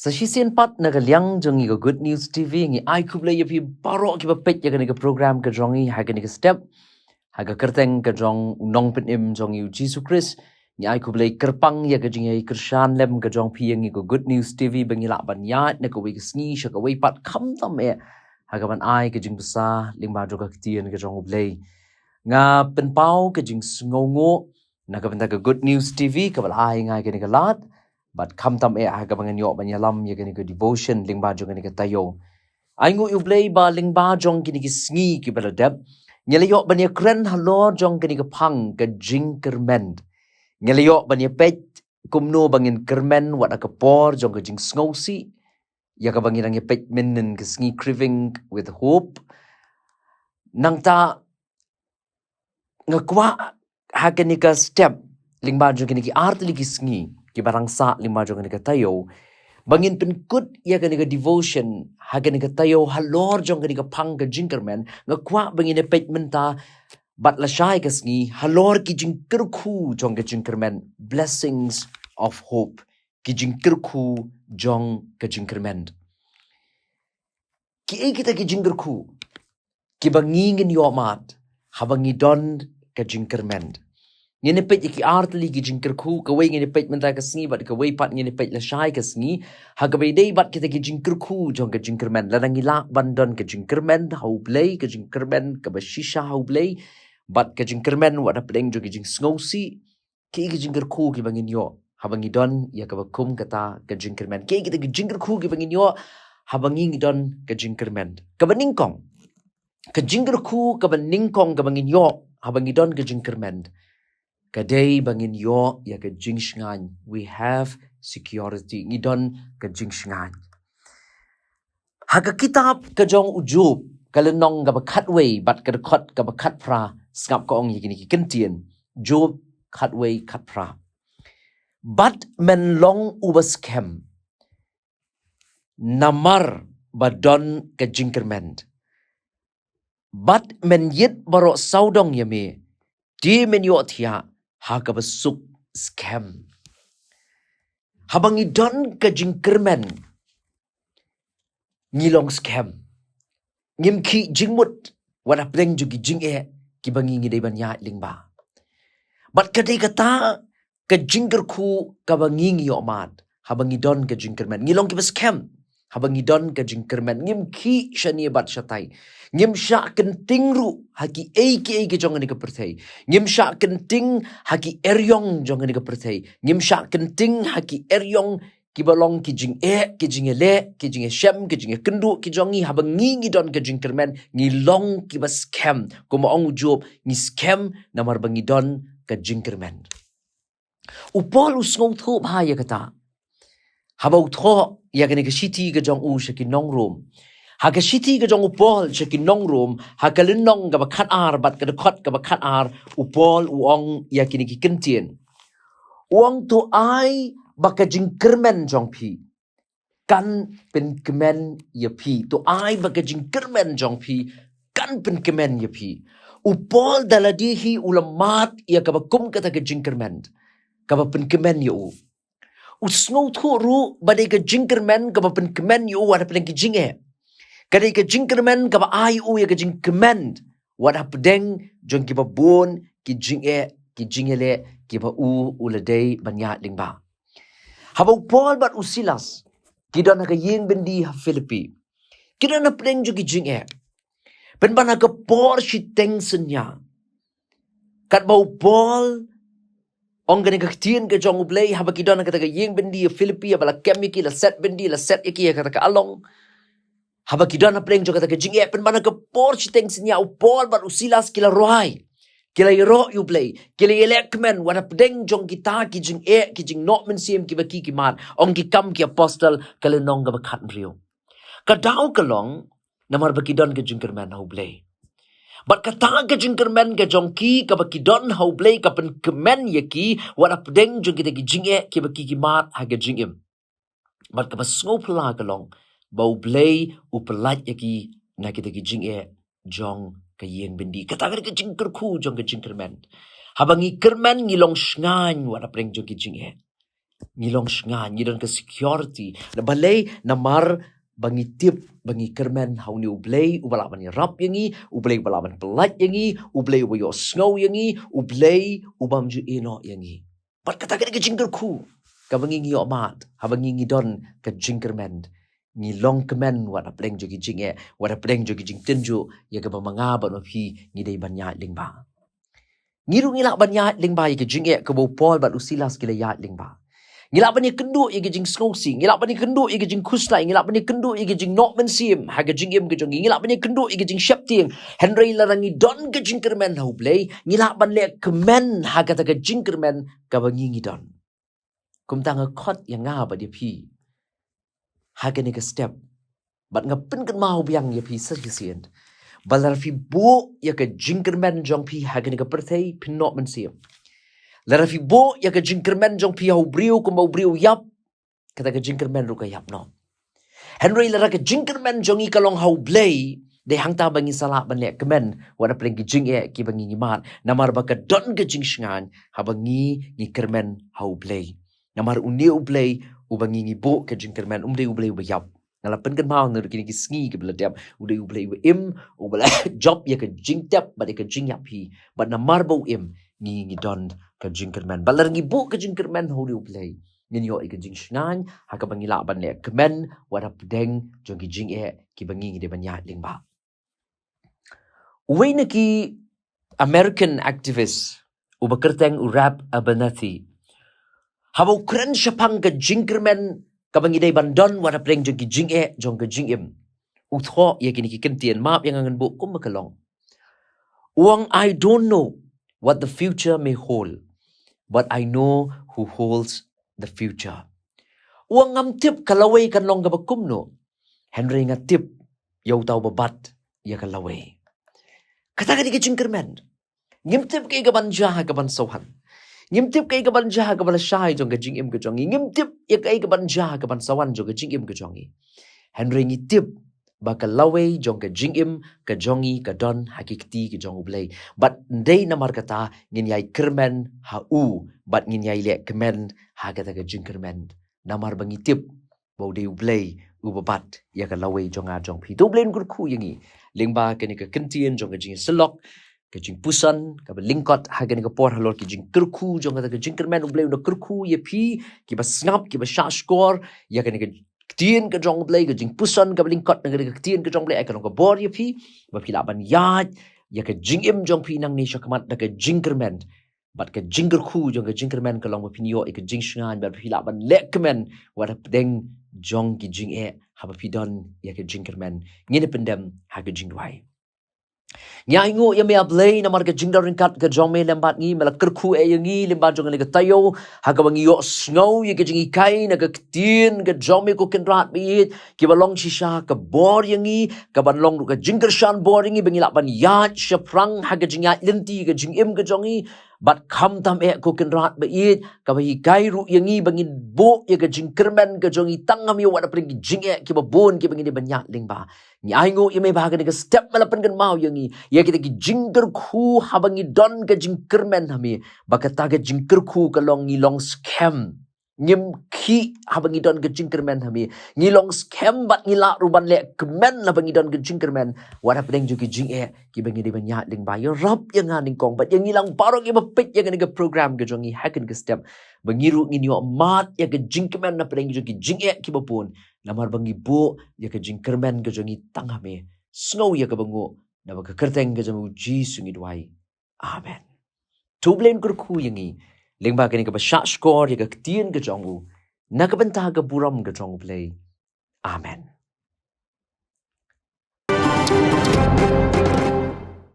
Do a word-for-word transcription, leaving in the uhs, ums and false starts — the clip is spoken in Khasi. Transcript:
Sa shisien pat na ka liang jong ngi ka Good News T V, ngi ai khublei ïa phi baroh kiba peit ïa kane ka program ka jong ngi ha kane ka step, ha ka kyrteng ka jong u Nongpynim jong ngi u Jisu Khrist. Ngi ai khublei kyrpang ïa ka jingïakyrshan lem ka jong phi ïa ngi ka Good News T V ba ngi lah ban ïaid na kawei ka sngi sha kawei pat khamtam eh ha ka ban ai ka jingbsa lyngba jong ka ktien ka jong U Blei. Nga pynpaw ka jingsngewnguh na ka bynta ka Good News T V kaba la ai ïa nga ïa kane ka lad, bad khamtam eh ha kaba ngan ïoh ban ïalam ïa kane ka devotion lyngba jong kane ka taïew. Ai nguh ïa U Blei ba lyngba jong kine ki sngi kiba la dep, ngi la ïoh ban ïakren halor jong kane ka phang ka jingkyrmen. Ngi la ïoh ban ïapeit kumno ba ngin kyrmen wat ha ka por jong ka jingsngewsih, ïa kaba ngi dang ïapeit mynhynnin ka sngi Grieving with Hope. Nangta nga kwah ha kane ka step lyngba jong kine ki artylli ki sngi kiba dang sah lyngba jong kane ka taïew, ba ngin pynkut ïa kane ka devotion ha kane ka taïew halor jong kane ka phang ka jingkyrmen. Nga kwah ba ngin ïapeit mynta bad lashai ka sngi halor ki jingkyrkhu jong ka jingkyrmen, blessings of hope, ki jingkyrkhu jong ka jingkyrmen. Kiei kita ki jingkyrkhu kiba ngi ngin ïohmad haba ngi don ka jingkyrmen? Ngin ïapeit ïa ki artylli ki jingkyrkhu, kawei ngin ïapeit mynta ka sngi bad kawei pat ngin ïapeit lashai ka sngi. Ha kaba ïadei bad kita ki jingkyrkhu jong ka jingkyrmen, lada ngi lah ban don ka jingkyrmen ha U Blei, ka jingkyrmen kaba shisha ha U Blei, bad ka jingkyrmen wat hapdeng jong ka jingsngewsih, kiei ki jingkyrkhu kiba ngin ïoh haba ngi don ïa kaba kum kata ka jingkyrmen? Kiei kita ki jingkyrkhu kiba ngin ïoh haba ngi ngi don ka jingkyrmen? Kaba nyngkong, ka jingkyrkhu kaba nyngkong kaba ngin ïoh haba ngi don ka jingkyrmen, ka dei ba ngin ïoh ïa ka jingshngaiñ. We have security. Ngi don ka jingshngaiñ. Ha ka kitab ka jong u Job, ka lynnong kaba khatwei bad ka dkhot kaba khatphra, sngap ka ong ïa kine ki kyntien. Job khatwei khatphra. Bad men long uba skhem namar ba don ka jingkyrmen. Bad men ïit baroh sawdong ïa me, te men ïohthiah ha kaba suk skhem. Haba ngi don ka jingkyrmen, ngi long skhem. Ngim khih jingmut wat hapdeng jong ki jingeh kiba ngi ngi dei ban ïaid lyngba. Bad ka dei kata ka jingkyrkhu kaba ngi ngi ïohmad haba ngi don ka jingkyrmen. Ngi long kiba skhem haba ngi don ka jingkyrmen. Ngim khih shane bad shatai. Ngim shah kynting ruh ha kiei kiei ki jong kane ka pyrthei. Ngim shah kynting ha ki eriong jong kane ka pyrthei. Ngim shah kynting ha ki eriong kiba long ki jingeh, ki jingïaleh, ki jingïashem, ki jingïakynduh ki jong ngi. Haba ngi ngi don ka jingkyrmen, ngi long kiba skhem. Kumba ong u Job, ngi skhem namar ba ngi don ka jingkyrmen. U Paul u sngewthuh bha ïa kata haba u thoh ïa kane ka shithi ka jong u sha ki nong Rom. Ha ka shithi ka jong u Paul sha ki nong Rom, ha ka lynnong kaba khatar bad ka dkhot kaba khatar, u Paul u ong ïa kine ki kyntien. U ong, to ai ba ka jingkyrmen jong phi kan pynkmen ïa phi. To ai ba ka jingkyrmen jong phi kan pynkmen ïa phi. U Paul da lade hi u la mad ïa kaba kum kata ka jingkyrmen kaba pynkmen ïa u. U sngewthuh ruh ba dei ka jingkyrmen kaba pynkmen ïa u wat hapdeng ki jingeh. Ka dei ka jingkyrmen kaba ai ïa u ïa ka jingkmen wat hapdeng jong kiba bun ki jingeh, ki jingïaleh kiba u u la dei ban ïaid lyngba. Haba u Paul bad u Silas ki don ha ka ïing byndi ha Philippi, ki don hapdeng jong ki jingeh. Pynban ha ka por shiteng synñia, katba u Paul ong kane ka ktien ka jong U Blei, haba ki don ha kata ka ïing byndi ha Philippi, haba la kem ïa ki, la set byndi, la set ïa ki ha kata ka along. Haba ki don hapdeng jong kata ka jingeh, pynban ha ka por shiteng synñia u Paul bad u Silas ki la rwai, ki la ïaroh ïa U Blei, ki la ïalehkmen wat hapdeng jong kita ki jingeh, ki jingnoh mynsiem kiba ki ki mad. Ong Ki Kam ki Apostol ka lynnong kaba khathynriew. Ka daw ka long namar ba ki don ka jingkyrmen ha U Blei. Bad kata ka jingkyrmen ka jong ki kaba ki don ha U Blei ka pynkmen ïa ki wat hapdeng jong kita ki jingeh kiba ki ki mad ha ka jingim. Bad kaba sngewphylla ka long ba U Blei u pyllait ïa ki na kita ki jingeh jong ka ïing byndi. Kata ka dei ka jingkyrkhu jong ka jingkyrmen. Haba ngi kyrmen ngi long shngaiñ wat hapdeng jong ki jingeh. Ngi long shngaiñ, ngi don ka security. Na balei? Namar ba ngi tip ba ngi kyrmen ha une U Blei uba lah ban ïarap ïa ngi, U Blei uba lah ban pyllait ïa ngi, U Blei uba ïohsngew ïa ngi, U Blei ubym ju ïehnoh ïa ngi. Bad kata ka dei ka jingkyrkhu kaba ngi ngi ïoh mad haba ngi ngi don ka jingkyrmen. Ngi long kmen wat hapdeng jong ki jingeh, wat hapdeng jong ki jingtynjuh ïa kaba ma nga bad ma phi ngi dei ban ïaid lyngba. Ngi ruh ngi lah ban ïaid lyngba ïa ka jingeh kaba u Paul bad u Silas ki la ïaid lyngba. Ngi lah ban ïakynduh ïa ka jingsngewsih, ngi lah ban ïakynduh ïa ka jingkhuslai, ngi lah ban ïakynduh ïa ka jingnoh mynsiem ha ka jingim ka jong ngi, ngi lah ban ïakynduh ïa ka jingsheptieng. Hynrei lada ngi don ka jingkyrmen ha U Blei, ngi lah ban leh kmen ha kata ka jingkyrmen kaba ngi ngi don. Kumta nga khot ïa nga bad ïa phi ha kane ka step. Bad nga pynkynmaw biang ïa phi sa shisien ba lada phi buh ïa ka jingkyrmen jong phi ha kane ka pyrthei, phin noh mynsiem. Lada phi buh ïa ka jingkyrmen jong phi ha u briew kumba u briew u ïap, kata ka jingkyrmen ruh ka ïap noh. Hynrei lada ka jingkyrmen jong ngi ka long ha U Blei, dei hangta ba ngi sa lah ban leh kmen wat hapdeng ki jingeh kiba ngi ngi mad. Namar ba ka don ka jingshngaiñ haba ngi ngi kyrmen ha U Blei. Namar une U Blei uba ngi ngi buh ka jingkyrmen um dei U Blei uba ïap. Nga la pynkynmaw na kine ki sngi kiba la dep, u dei U Blei uba im, uba la jop ïa ka jingtep bad ïa ka jingïap hi. Bad namar ba u im, ngi ngi don ka jingkyrmen. Bad lada ngi buh ka jingkyrmen ha une U Blei, ngin ïoh ïa ka jingshngaiñ ha kaba ngi lah ban leh kmen wat hapdeng jong ki jingeh kiba ngi ngi dei ban ïaid lyngba. Uwei na ki American activist uba kyrteng u Rob Abernathy, haba u kren shaphang ka jingkyrmen kaba ngi dei ban don wat hapdeng jong ki jingeh jong ka jingim, u thoh ïa kine ki kyntien, map ïa nga ngan buh kumba ka long. U ong, "I don't know what the future may hold, but I know who holds the future." U ong, "Ngam tip ka lawei kan long kaba kumno, hynrei nga tip ïa uta uba bat ïa ka lawei." Kata ka dei ka jingkyrmen. Ngim tip kaei kaban jia ha kaban sa wan. Ngim tip kaei kaban jia ha kaba lashai jong ka jingim ka jong ngi. Ngim tip ïa kaei kaban jia ha kaban sa wan jong ka jingim ka jong ngi. Hynrei ngi tip ba ka lawei jong ka jingim ka jong ngi ka don ha ki kti ka jong U Blei. Bad dei namar kata ngin ïai kyrmen ha u, bad ngin ïai leh kmen ha kata ka jingkyrmen. Namar ba ngi tip ba u dei U Blei uba bat ïa ka lawei jong nga jong phi. To U Blei un kyrkhu ïa ngi lyngba kane ka kyntien jong ka jingïasyllok, ka jingpuson kaba lyngkot ha kane ka por halor ki jingkyrkhu jong kata ka jingkyrmen. U Blei un da kyrkhu ïa phi kiba sngap, kiba shahshkor ïa kane ka ktien ka jong U Blei, ka jingpuson kaba lyngkot na kane ka ktien ka jong U Blei, ai ka long ka bor ïa phi ba phi lah ban ïaid ïa ka jingim jong phi nangne shakhmat da ka jingkyrmen. Bad ka jingkyrkhu jong ka jingkyrmen ka long ba phin ïoh ïa ka jingshngaiñ bad phi lah ban leh kmen wat hapdeng jong ki jingeh haba phi don ïa ka jingkyrmen. Ngin ïa pyndem ha ka jingduwai. Ngi ainguh ïa me, A Blei, namar ka jingdon ryngkat ka jong me lem bad ngi. Me la kyrkhu eh ïa ngi lyngba jong kane ka taïew ha kaba ngi ïohsngew ïa ka jinghikai na ka ktien ka jong me, ko Kynrad ba ïeit, kiba long shisha ka bor ïa ngi, kaban long ruh ka jingkyrshan bor ïa ngi ba ngi lah ban ïaid shaphrang ha ka jingïaid lynti ka jingim ka jong ngi. Bad khamtam eh, ko Kynrad ba ïeit, kaba hikai ruh ïa ngi ba ngin buh ïa ka jingkyrmen ka jong ngi tang ha me wat hapdeng ki jingeh kiba bun kiba ngi dei ban ïaid lyngba. Ngi ainguh ïa me ba ha kane ka step me la pynkynmaw ïa ngi ïa kita ki jingkyrkhu haba ngi don ka jingkyrmen ha me, ba kata ka jingkyrkhu ka long ngi long skhem. Ngim khih haba ngi don ka jingkyrmen ha me. Ngi long skhem bad ngi lah ruh ban leh kmen haba ngi don ka jingkyrmen wat hapdeng jong ki jingeh kiba ngi dei ban ïaid lyngba. Ïarap ïa nga nyngkong bad ïa ngi lang baroh kiba peit ïa kane ka program ka jong ngi ha kane ka step, ba ngi ruh ngin ïoh mad ïa ka jingkmen hapdeng jong ki jingeh kiba bun, namar ba ngi buh ïa ka jingkyrmen ka jong ngi tang ha me. Sngew ïa kaba nguh, naba ka kyrteng ka jong u Jisu ngi duwai. Amen. To U Blei un kyrkhu ïa ngi lyngba kane kaba shahshkor ïa ka ktien ka jong u, na ka bynta ka burom ka jong U Blei. Amen.